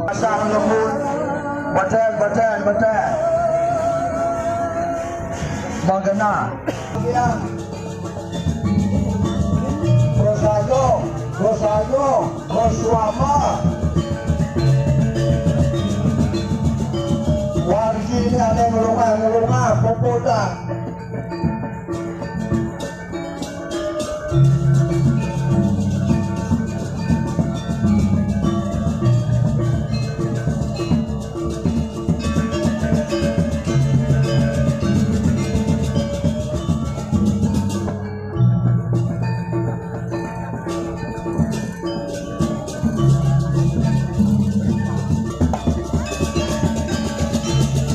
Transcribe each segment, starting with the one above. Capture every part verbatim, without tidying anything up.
Pasang lembut. Betul, betul, betul. Mengenal. Bersayung, bersayung, bersuama. Wargi ni ada ngelungah-ngelungah, puput dah.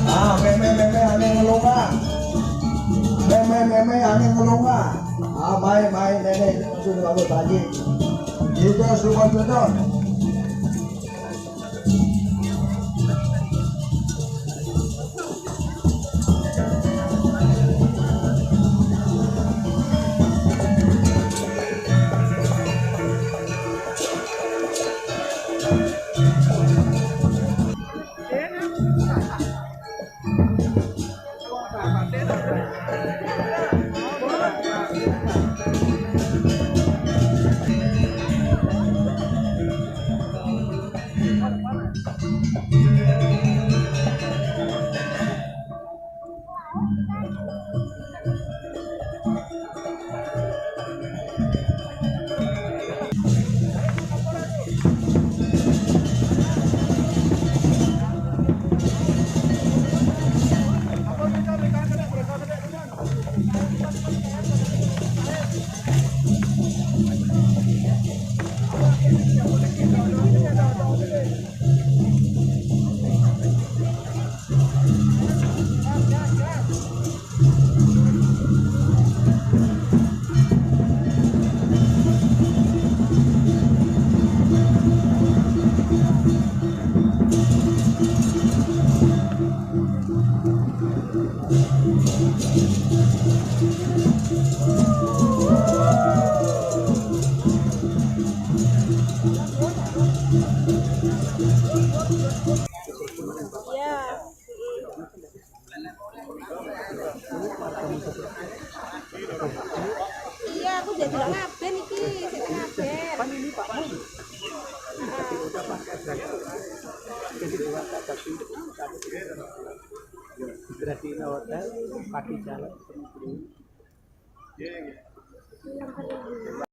Ah, meme, meme, ane ngelunga. Meme, meme, ane ngelunga. Ah, mai, mai, nene, itu sudah bagus lagi. Itu sudah betul. Iya. Iya, aku jadi ngaben iki, sing ngaben. Jadi dua kata sih. Berarti hotel, pakai jalan.